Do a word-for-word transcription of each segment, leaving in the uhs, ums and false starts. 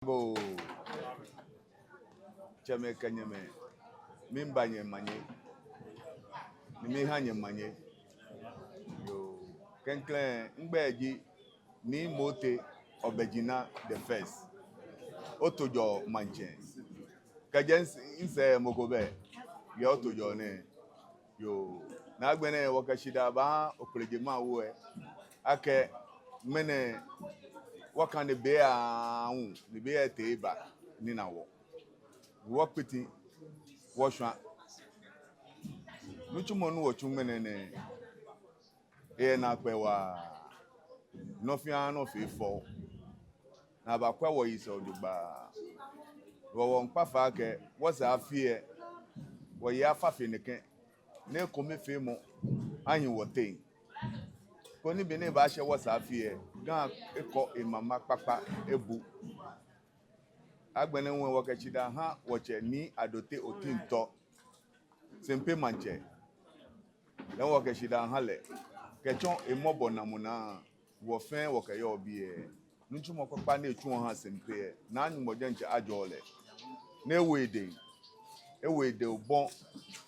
Bo, tsɛmɛi kɛ nyɛmɛi, miiba nyɛ manye, ni miiha nyɛ manye. Yoo, klɛŋklɛŋ, migbɛi ji Nii Mote Obejina the first. Otojɔ Maŋtsɛ. Kɛjɛ ŋs-, ŋsɛɛ mɔ ko bɛ, yɛ Otojɔ nɛɛ. Yoo, ni agbɛnɛ wɔkɛ shidaa baaha Okpelejeŋ Mawu lɛ, akɛ ŋmɛnɛ wɔkane be aahu, ni be lɛ tee eba ni ena wɔ. Wɔkpiti, wɔshwa. Nitsumɔ ni wɔtsu ŋmɛnɛ nɛɛ, eyɛ naakpɛɛ waa. Nɔ fɛɛ nɔ fee fɛo. Ni abakwɛ wɔyisɛɛ jogbaŋŋ. Wɔ wɔmiikpa fai akɛ wɔsɛɛ afi lɛ, wɔyi afa fe nɛkɛ, ni ekomefeemɔ ahi wɔteŋ. Koni be ni ebaashɛ wɔsɛɛ afi lɛ, Ga ekɔ emama kpakpa ebu. Agbɛnɛ hu wɔkɛ shidaa ha wɔtsɛ Nii Adote Otintor, Sempe Maŋtsɛ. Lɛ hu wɔkɛ shidaa ha lɛ, kɛtsɔ emɔbɔnalɛ naa, wɔ fɛɛ wɔkɛyɔɔ biɛ. Nitsumɔ kpakpa ni etsuɔ ehaa Sempe lɛ, Naa Nyɔŋmɔ diɛŋtsɛ ajɔɔ lɛ. Ni ewo edɛŋ, ewo edɛŋ obɔ,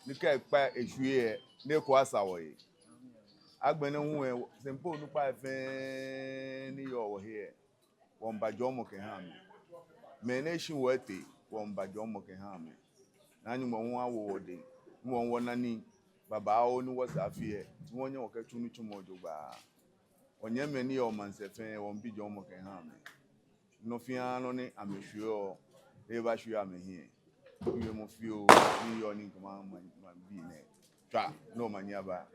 ni kɛ ekpa eshwie lɛ, ni eko asa wɔhe. Agbɛnɛ hu lɛ, Sempe onukpai fɛɛ ni yɔɔ wɔhe lɛ, wɔmiiba jɔɔmɔ kɛha amɛ. Mɛi ni shi wɔ etee, wɔmiiba jɔɔmɔ kɛha amɛ. Naa Nyɔŋmɔ hu awo wɔdɛŋ, ni wɔ hu wɔna nii babaoo ni wɔsɛɛ afi lɛ, ni wɔnyɛ wɔkɛtsu nitsumɔ jogbaŋŋ. Wɔnyɛmimɛi ni yɔɔ maŋsɛɛ fɛɛ, wɔmiibi jɔɔmɔ kɛha amɛ. Nɔ fɛɛ nɔ ni amɛshweɔ, ni ebashwie amɛhiɛ. Wiemɔ fioo ni yɔɔ ni kama maŋbii nɛɛ. Tswa, ni omanye aba.